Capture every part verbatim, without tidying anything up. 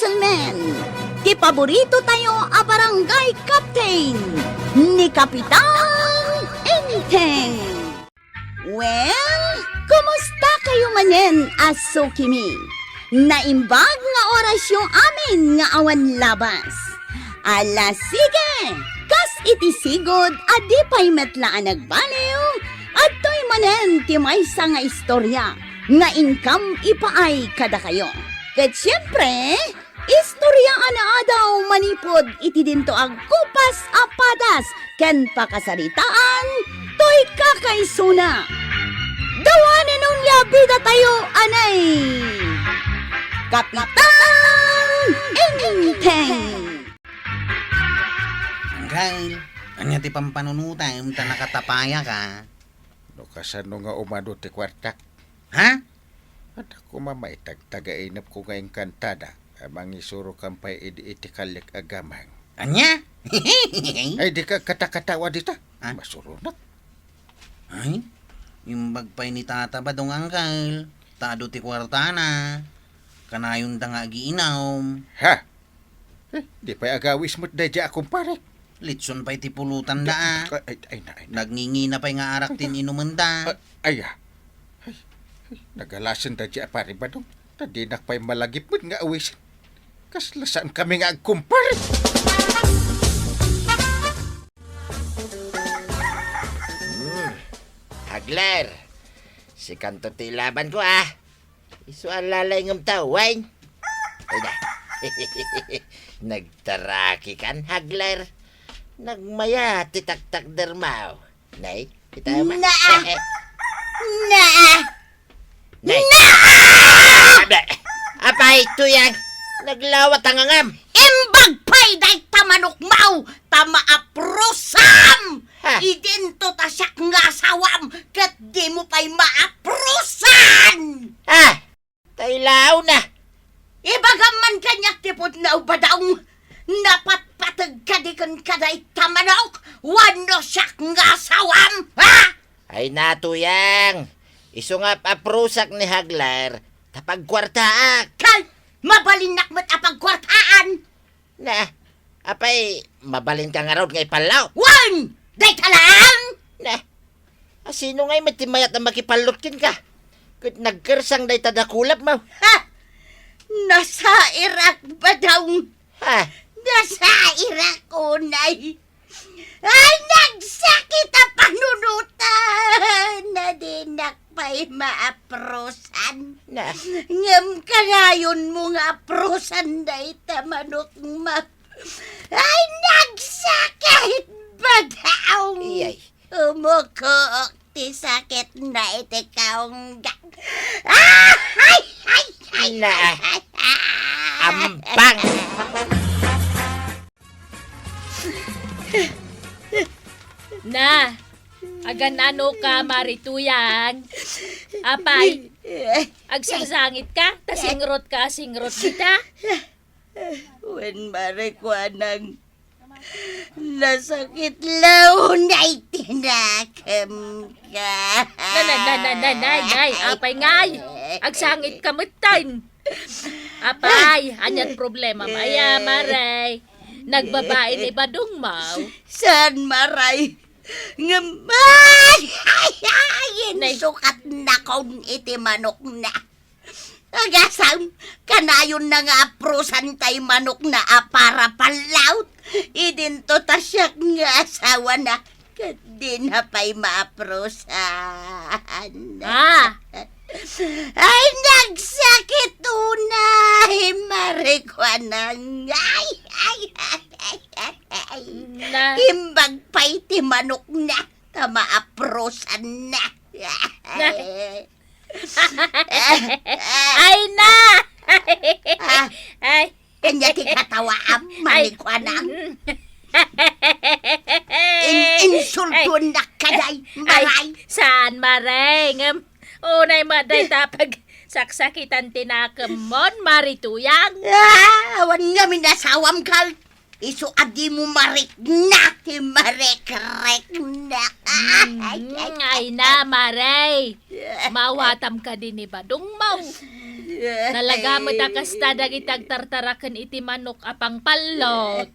Councilman, ti paborito tayo a barangay captain, ni Kapitan Enteng. Well, kumusta kayo manen a sukimi? Naimbag nga orasyo amin nga awan labas. Ala, sige! Kas iti sigud a di pay met la a nagbaliw, adtoy manen ti maysa nga istorya nga inkam ipaay kadakayo. Ket siempre, istorya a naadaw manipud iti dinto a gupas a padas ken pakasaritaan toy kakaisuna. Dawanen onia bidatayo, anay! Kapitan Enteng! Anggail, ania ti pampanunotam ta nakatapayaka? No kasano nga umadu ti kuartak? Ha? Adda koma maitagtagainepko nga engkantada a mangisurokam pay idi iti kalek a gamang. Ania? Ay, di ka katakatawa dita. Ah? Masuronak. Ay, imbag pay ni Tata Badong, anggail, ta adu ti kuartana. Kanayonda nga agiinom. Ha? Eh, di pay agawis met daydiay a kumparek. Litson pay ti pulotanda, a. Ay, ay, ay, na, ay, na. Nagngingina pay nga arak ti inumenda. Ay, ay, ah. Ay, ay, nagalasen daydiay a pare Badong. Ta dinak pay malagip met nga awisen. Kasla saan kami nga agkumpare. Hmm. Hagler, sikanto ti ilaban ko, ah. Isu a lalaingem ta, wine. Ay na. Nagtaraki kan, Hagler. Nagmaya ti taktakder maw. Nay, kita ma. Naa! Naa! Nay. Naa! Abe, apay, Tuyang. Naglawat ang angam. Imbag pay dayta manok maw, ta maaprusam! Ha? Idinto ta siak nga asawam, ket dimo pay maaprusan! Ah! Tay launa! Ibagam man kaniak ti pudno, Badong. Napatpateg kadi ken kadayta manok, wenno siak nga asawam, ha? Ay na, Tuyang. Isu nga ap-aprusak ni Hagler, ta pagkuartaak. Kal, mabalinnak met a pagkuartaan. Na, apay, mabalinka ngarud nga ipallo? Wen! Dayta laeng! Na, asino ngay met ti mayat a makipallot kenka? Ket nagkersang dayta dakulap mo. Ha! Nasairak, Badong! Ha? Nasairak unay! Ay, nagsakit a panunotan! Nadinak pay maaprosan. Na. Ngem kanayonmo nga aprosan dayta manok ma-, ay, nagsakit, Badong! Iyay. Umukook ti sakit na iti kaungga. Ah! Ay, ay, ay, Na. ay, ay, ay. Ampang! Na, agan-ano ka, Mari Tuyang? Apay, agsangsangit ka? Ta singrot ka, singrot kita? Wen, Mari Kuanang, nasakit la unay ti nakemka. Na, na, na, na, na, nay, nay, apay ngay? Agsangit ka metten. Apay, aniat problema, Maya, Mari? Nagbabain ni Badong maw? Saan, Mari? Ngem, ay, ay, ay, Nay. Insukatnakon iti manokna. Agasam, kanayonna nga aprosan tay manokna a para pallaw. Idinto ta siak nga asawana. Ket dina pay maaprosan. Ah! Ay, nagsakit unay, Mari Kuanang. Ay, ay, ay, ay, ay, ay. Na. Imbag pay ti manokna, ta maaprosanna. Na. Ay na! Ah. Ay. Ania ti katawaam, Ay. Mari Kuanang? Mm. In-, insultuennak kadi, Ay. Mari. Saan, Mari? Ngem, unay met dayta pagsaksakitan ti nakemmon, Mari Tuyang. Ah, awan ngamin asawam, Kal. Isu a dimo marikna ti marikrekna. Mm, ay na, Mari. Mawatam kadi ni Badong maw. Talaga met a kasta dagiti agtartaraken iti manok a pangpallot.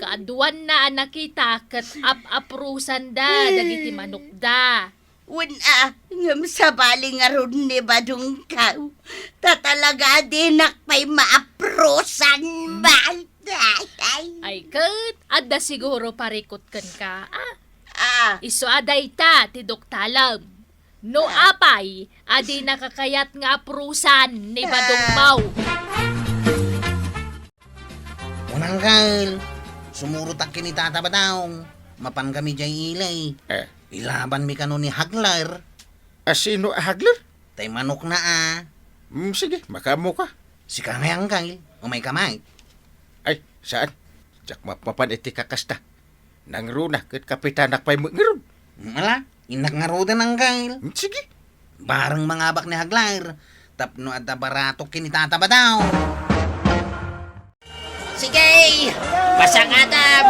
Kaaduanna a nakita ket ap-aprosanda dagiti manokda. Wen a, ngem sabali ngarud ni badongko. Ta talaga dinak pay maaprosan, bay. Ay ket, adda siguro parikut kenka, a? Ah. Isu a dayta ti duktalem. No apay a dinaka kayat nga aprosan ni badongmo. Unangkel, sumurotak ken ni Tata Badong. Mapankami diay ili. Eh. Ilabanmi kano ni Hagler. A, sino a Hagler? Tay manokna a. Mm, sige, makaammoka. Sika ngay, Angkel. Umayka met. Ay, saan. Diak mapmapan iti kakasta. Nangruna ket kapitanak pay met ngarud. Ala, innak ngaruden, Angkel. Mm, sige. Bareng mangabak ni Hagler. Tapno adda baratok ken ni Tata Badong. Sige! Pasangatam!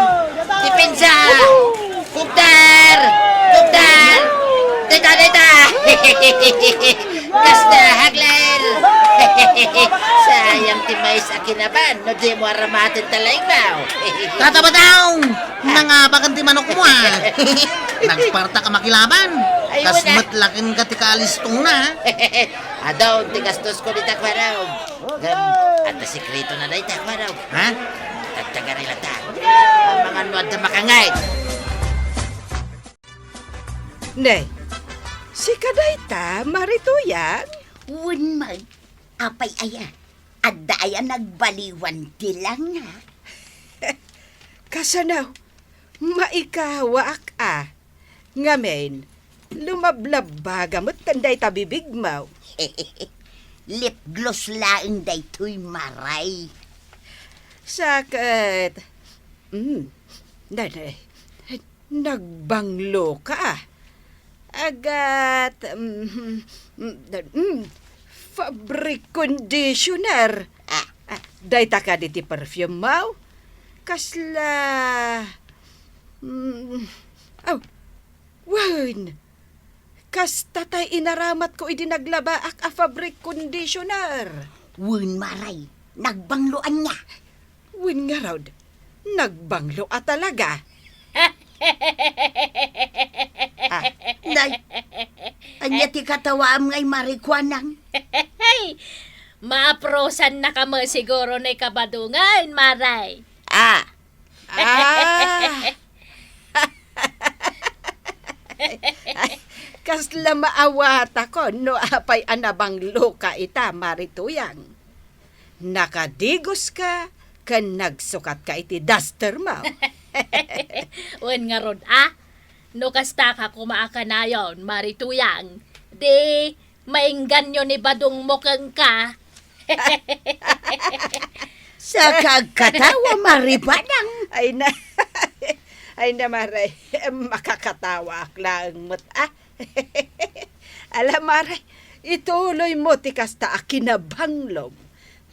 Depensa! Kugdar! Kugdar! Deta, deta! Kasta, Hagler! Sayang ti mais a kinaban no dimo aramaten talaingmaw. Tata Badong! Nangabakan ti manokmo, a. Nagpartak a makilaban. Ay, kas wala. Met laken ka ti kalistona, a. Adun ti gastosko dita, kuarog. Ngem, adda sekretona dayta, kuarog. Ha? Tagtagari latta. Amangan no adda makangngeg. Ne, sika dayta, Mari Tuyang? Wen met, apay aya? Adda aya nagbaliwan ti langa? Kasano? Maikawaak a. Ngamin, lumablabbaga met dayta bibigmo. Lip gloss laeng daytoy, Mari. Sa ket, mm, nanay, nagbangloka a. Agat, mm, mm, mm, fabric conditioner. Ah. Ah, dayta kadi ti perfume mo? Kasla, mm, aw, wen, kasta tay inaramatko idi naglabaak a fabric conditioner. Wen, Mari, nagbanglo ania? Wen ngarud, nagbanglo a talaga. Ah, nay, ania ti katawaam ngay, Mari, kuanang? Maaprosannaka met siguro ni Kabadongan, Mari. Ah. Ah. Ay, kasla maawatakon no apay a nabangloka ita, Mari Tuyang. Nakadigoska ken nagsukatka iti daster mo. Wen ngarud a, no kastaka koma a kanayon, Mari Tuyang, di maingganyo ni badongmo kenka. Saka agkatawa, Mari Badang. Ay na, ay na, Mari, makakatawaak laeng met a. Ala, Mari, ituloymo ti kasta a kinabanglom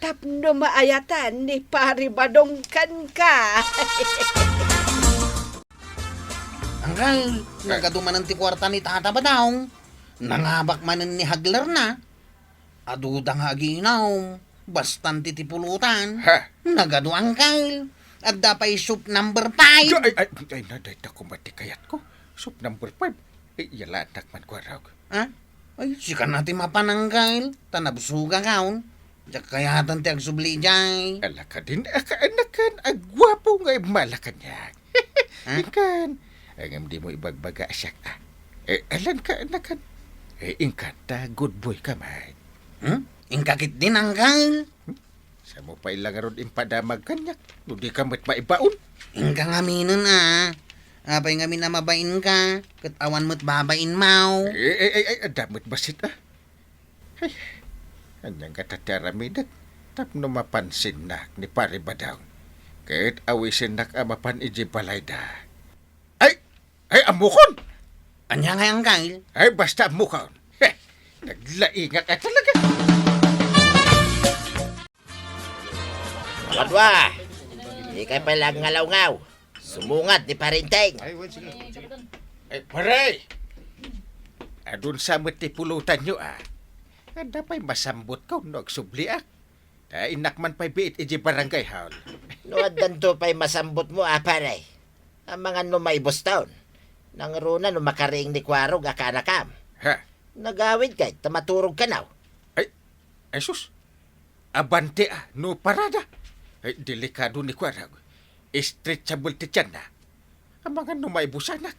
tapno maayatan ni Pari Badong kenka. Angkel, nagadu manen ti kuarta ni Tata Badong. Nangabak manen ni Haglerna. Aduda nga aginom. Bastan ti, ti pulutan. Ha? Nagadu, Angkel. Adda pay soup number five. Ay, ay, ay, na, dayta koma ti kayatko. Soup number five. Eh, yalatak man, kuarog. Ha? Ay, sika na ti mapan, Angkel. Ta nabsugakon. Diak kayatan ti agsubli idiay. Ala kadin a kaanakan, a guapo nga immala kaniak. Ha? Inkan, ngem dimo ibagbaga a siak a. Eh, alan kaanakan. Eh, inkan, ta good boy ka met. Hmm? Inka ketdin, Angkel. Saanmo pay la ngarud impadamag kaniak, no dika met maibaon. Inka ngaminen a. Apay ngamin a mabainka, ket awan met babainmo. Eh, eh, eh, eh, adda met bassit a. Ay, ania ngata ti aramidek tapno mapansinnak ni Pari Badong ket awisennak a mapan idiay balayda? Ay, ay, ammokon! Ania ngay, Angkel? Ay, basta ammokon. Heh, naglaingak a talaga. Kadua, dikay pay la agngalawgaw. Sumungad ni Parinteng. Ay, pare! Adun sa met ti pulutanyo, a. Adda pay masambotko no agsubliak. Ta innak man pay biit idiay barangay hall. No addanto pay masambotmo a, pare, amangan no maibuston. Nangruna no makariing ni Kuarog a kaanakam. Ha? Nagawidka ta maturogka, no? Ay, ay sus. Abante a, no parada. Ay, delikado ni Kuarog. Stretchable ti tianna. Amangan no maibusanak.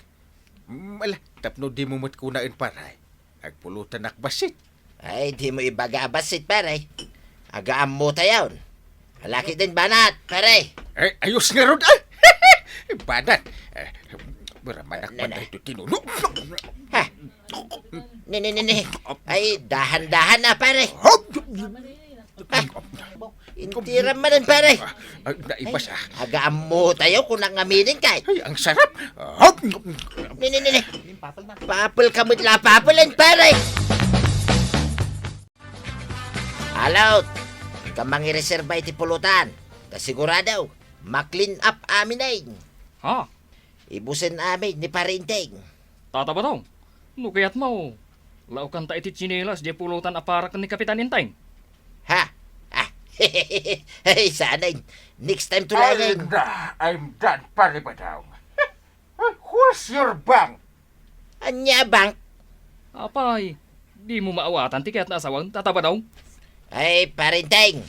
Mm, ala, tapno dimo met kunaen, pare. Agpulotanak bassit. Ay, dimo ibaga a bassit, pare. Aga ammotayon. Alakiden banat, pare. Ay, ayos ngarud, ah! Banat. Eh, baramanak man daytoy tinuno. Ha? Ne, ne, ne, ne. Ay, dahan-dahan na, pare. Hop! Ah, intiram manen, pare. Ah, naibas, ah. Aga ammotayo, kunang ngaminin kay. Ay, ang sarap. Hop! Ne, ne, ne, ne. Papel ka met la, papelen, pare. Alaut, ika mangireserba iti pulutan. Ta sigurado, ma-clean up amin, eh. Ha? Ibusen amin ni Pare Enteng. Tata Badong, no kayatmo, laokanta iti tsinelas diay pulutan a para ken ni Kapitan Enteng. Ha? Ah. Ay, sanay. Next time to laeng. I'm done, Pare Badong. Who's your bank? Ania bank? Apay, dimo maawatan ti kayat nga asawan, Tata Badong? Ay, Pare Enteng.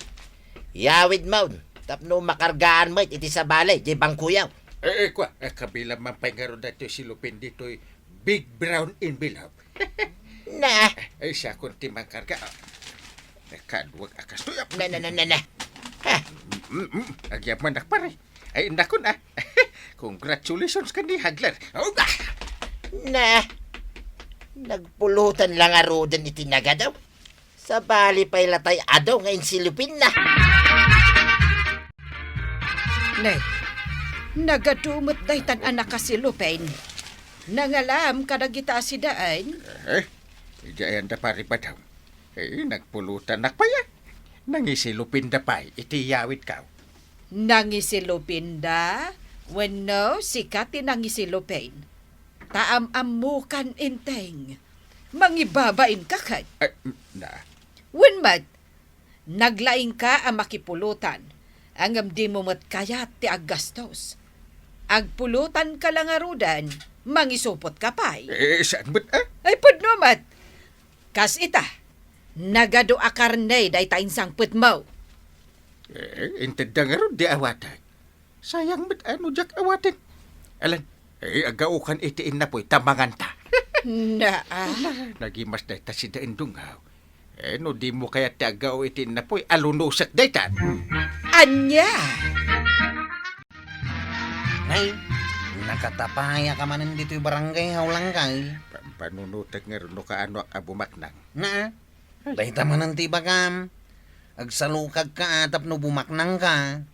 Yawidmon. Tapno makargaan met iti sabali, diay bangkoyo. Eh, eh, kua, eh, kabilang man pay ngarud daytoy silupin ditoy big brown envelope. Na. Ay, siakon ti mangkarga. Nakaduag a kastoy. Na, na, na, na, na. Ha? Mm, mm, agyamanak, pare. Ay, nakon, ah. Congratulations ken ni Hagler. Oh, ah! Na. Nagpulutan la ngaruden iti nagadu. Sabali pay la tay adu nga insilupinna. Ne, nagadu met daytan a nakasilupin. Nangalam kadagita a sidaen. Eh, idiay anda, Pare Badong. Eh, nagpulutannak pay, ah. Nangisilupinda pay iti yawidko. Nangisilupinda? Wenno, sika ti nangisilupin? Ta am-ammokan, Enteng. Mangibabainka ket. Eh, na. Wen met, naglaingka a makipulutan, ngem dimo met kayat ti aggastos. Agpulutanka la ngaruden, mangisupotka pay. Eh, saan met, ah? Ay, pudno met. Kas ita, nagadu a karne dayta insangpetmo. Eh, intedda ngarud ti awaten. Sayang met a no diak awaten. Alan, eh, agaokan iti innapoy ta manganta. Naa. Ala, nagimas dayta sidaen dungaw. Eh, no dimo kayat ti agao iti innapoy, alunosek daytan. Ania? Nay, nakatapayaka manen ditoy barangay hall, langkay. Pa-, panunotek ngarud no kaanoak a bumaknang. Naa, dayta manen ti ibagam. Agsalukagka a tapno bumaknangka.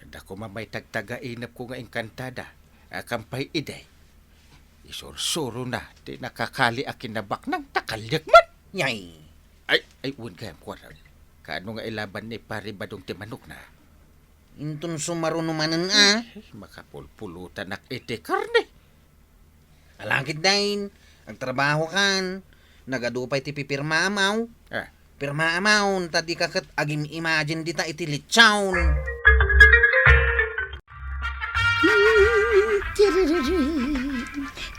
Adda koma may tagtagainepko nga engkantada. Akan pay idi. Isursurona ti nakakali a kinabaknang ta kaliek met. Yay. Ay, ay, wen gayam, kuarag. Kaano nga ilaban ni Pare Badong ti manokna? Inton sumaruno manen a. Ay, makapulpulutanak iti karne. Alakid dain, agtrabahokan. Nagadu pay ti pipirmaam. Ah. Pirmaam, ta dika ket agim-imagine dita iti litson. Tiriririn,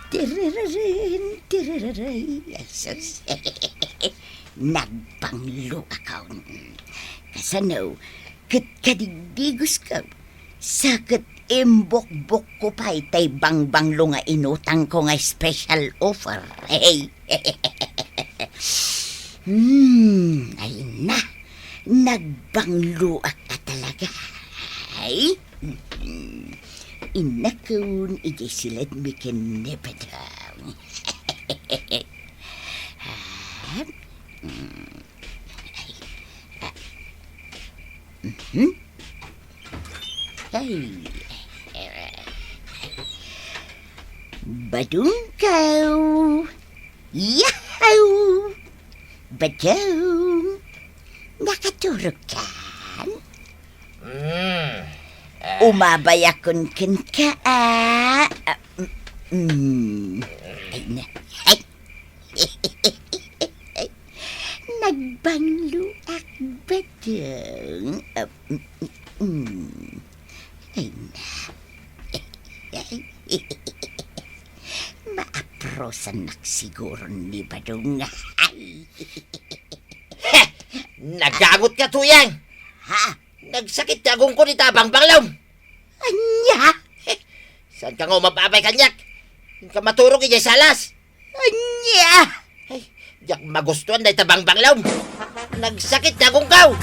tiriririn, tiriririn. Asus. Nagbanglo akon. Kasano, ket kadigdigosko. Sa ket imbukbokko pay tay bangbanglo nga inutangko nga special offer. Hey. Hmm, ay na. Nagbangloak a talaga. Ay. Hmm. Innakon idiay siledmi ken ni Badong. Ah, hmm. Ay. Ah. Mhm. Ay. Badungkaw. Yahoo! Badung. Nakaturogkan? Mm. Ah. Umabayakon kenka, a. Ah, mm, mm. Ay na. Ay. Nag- Mm. Ay, na. Maaprosannak siguro ni Badong. Ay. He! Nagagot ka, Tuyang! Ha? Nagsakit ti agongko dita a bangbanglom. Ania? He! Saanka nga umab-abay kaniak? Inka maturog idiay salas. Ania? Ay, diak magustuan dayta bangbanglom. Nagsakit ti agongko.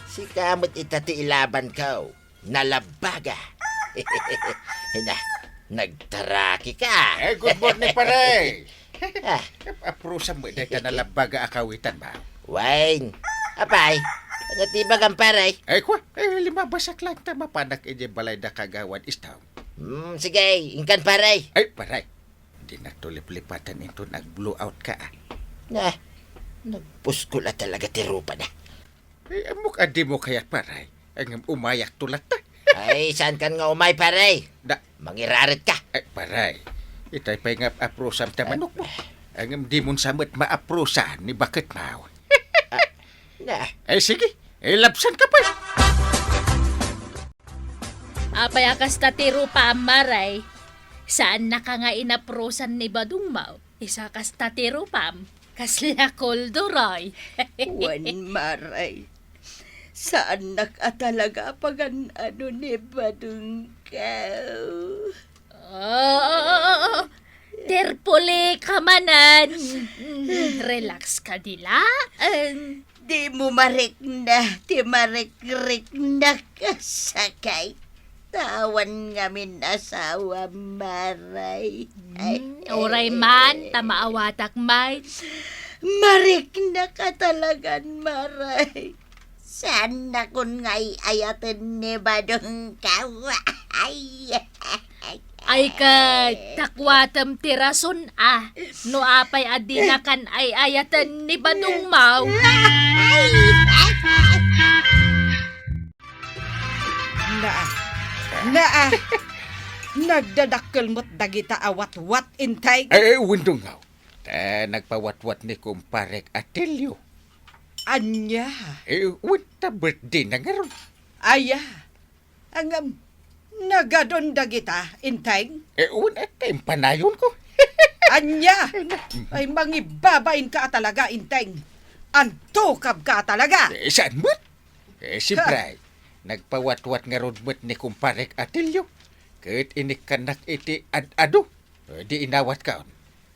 Sika met ita ti ilabanko. Nalabbaga. Ay na, nagtaraki ka. Eh, good morning, pare. Ah. Aprusam met dayta nalabbaga a kawitan ba? Wen. Apay, ania ti ibagam, pare? Ay, kwa, eh, limabasak laeng ta mapanak idiay balay da Kagawad Istong. Hmm, sige, inkan, pare. Ay, pare. Dinak to liplipatan inton ag-blowout ka, ah. Nah, nagpuskol a talaga ti rupa na. Eh, ammok a dimo kayat, pare. Ngem umayak to latta. Ay, saankan nga umay, pare? Da. Mangirarit ka. Ay, pare. Itay pay nga aprusam ta manok mo. Ngem dimon sa met maaprusan ni baketmo. Ah, na. Ay, sige. Eh, labsan ka pa. Apay a kasta ti rupam, Maray? Saannaka nga inaprusan ni Badong Mau? Isu a kasta ti rupam? Kasla kolduroy. Wen, Maray. Saannak a talaga a pagan-ano ni Badong Mau. Oh, terpoli ka manen. Relax ka di laeng. Dimo marikna ti marikriknak a sakit. Ta awan ngamin asawa, Maray. Ay, hmm, uray man, ta maawatak man. Mariknak a talagan, Maray. Saannakon nga ay-ayaten ni Badong Mau. Ay. Ay ket, ta kuatem ti rason a no apay a dinakan ay-ayaten ni Badong Mau. Naa. Naa. Nagdadakkel met dagita a watwat, Enteng. Eh, eh, wen, Dong Mau. Ta nagpawatwat ni kumparek Atilio. Ania? Eh, wen, ta birthday na ngarud. Aya. Ngem, nagadun dagita, Enteng? Eh, wen, ta impanayonko. Ania? Ay, mangibabain ka a talaga, Enteng. Antukab ka a talaga. Eh, saan met? Eh, siyempre, nagpawatwat ngarud met ni kumparek Atilio. Ket inikkannak iti ad-adu. Eh, di inawat ka.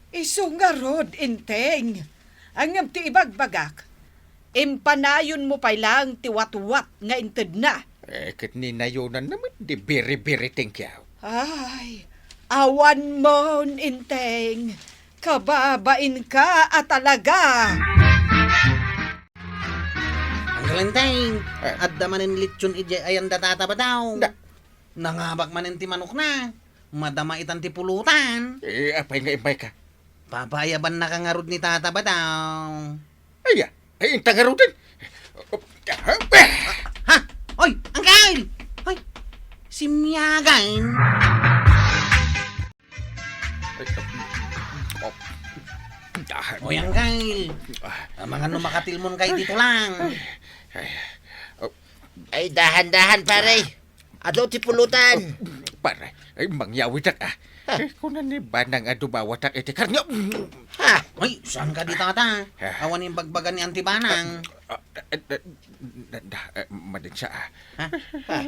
Isu ngarud, Enteng. Ngem ti ibagbagak, impanayonmo pay laeng ti watwat nga intedna. Eh, ket ninayonanna met di biri-biri, Tengkiaw. Ay, awan mon, Enteng. Kababain ka a talaga. Uncle Enteng, eh, adda manen litson idiay ayanda Tata Badong. Da- Nangabak manen ti manokna. Madama itan ti pulutan. Eh, apay nga immayka? Papaayabannaka ngarud ni Tata Badong. Aya, ay, inta ngaruden. Ha? Oy, Uncle! Oy, simiagan. Oy, Uncle. Amangan no makatilmon ka iti tulang. Ay, oh. Ay, dahan-dahan, pare. Adu ti pulutan. Pare, ay, mangyawidak, ah. Ha? Eh, kuna ni Banang a dumawatak iti karnyo. Ha? Ay, saan ka di, Tata? Ha? Awan imbagbaga ni Auntie Banang. Ah, ah, ah, ah, ah, ah, madensa, ah. Ha? Ha?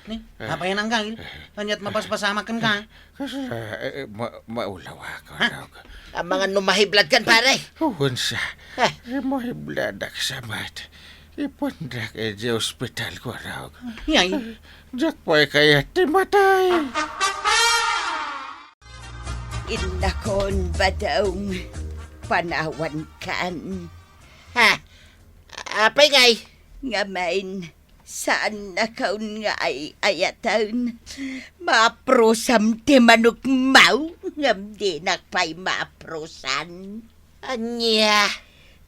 Ni, apayan, Uncle? Ania't mapaspasamak kenka? Kas-, ah, eh, eh, ma-, maulaw ako, ha? Dog. Amangan no mahibladkan, pare. Unsa? Ha? Eh, mahibladak sa met. Ipandak idiay ospital, Dog. Yay. Diak pay kayat ti matay. Innakon, Badong, panawankan. Ha? Apay ngay? Ngamin, saannakon nga ay-ayaten. Maaprusam ti manokmo, ngem dinak pay maaprusan. Ania?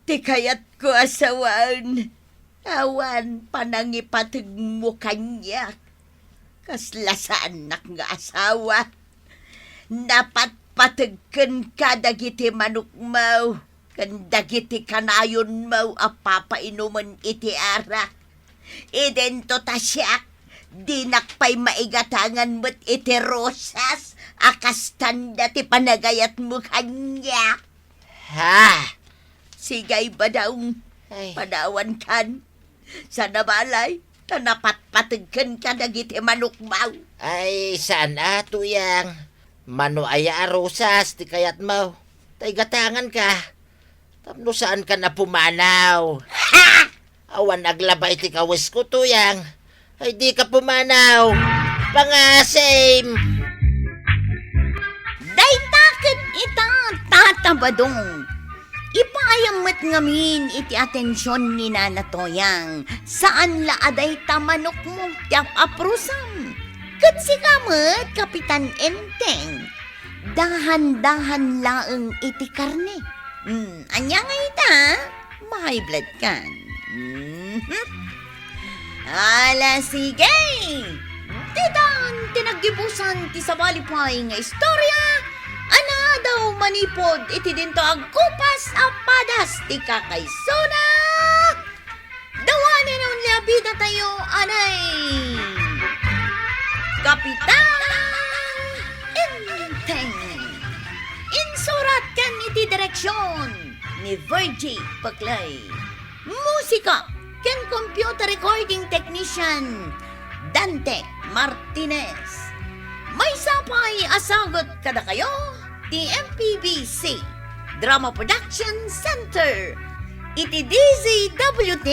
Ti kayatko a sawen, awan panangipategmo kaniak. Kasla saannak nga asawa. Napatpateg kenka dagiti manokmo. ken dagiti kanayonmo a papainumen iti arak. Idinto ta siak, dinak pay maigatangan met iti rosas a kastanda ti panagayatmo kaniak. Ha? Sigay, Badong, Ay. Padawankan. Sana balay, ta napatpategken kadagiti manokmo. Ay, saan a, Tuyang. Mano aya a rosas ti kayatmo? Ta igatanganka. Tapno saankan a pumanaw. Ha! Awan aglaba iti kawesko, Tuyang. Ay, dika pumanaw. Pangasim! Dayta ket ita, Tata Badong. Ipaayam met ngamin iti atension ni Nana Tuyang. Saan la a dayta manokmo ti ap-aprosam. Ket sika met, Kapitan Enteng. Dahan-dahan laeng iti karne. Hmm, ania nga ita? Ma-high blood kan. Mhm. Ala, sige! Ditan ti naggibusan ti sabali pay nga istorya a naadaw manipud iti dinto agkupas a padas ti kakaisuna. The one and only a bida tayo, anay, Kapitan Enteng. Insurat ken iti direksyon ni Virgie Paclay. Musika ken computer recording technician, Dante Martinez. Maysa pay a sagut kadakayo ti M P B C Drama Production Center iti D Z W T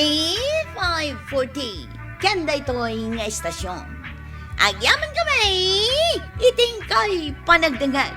five forty. Ken daytoy nga estasyon, agyamankami iti inkay panagdengngeg.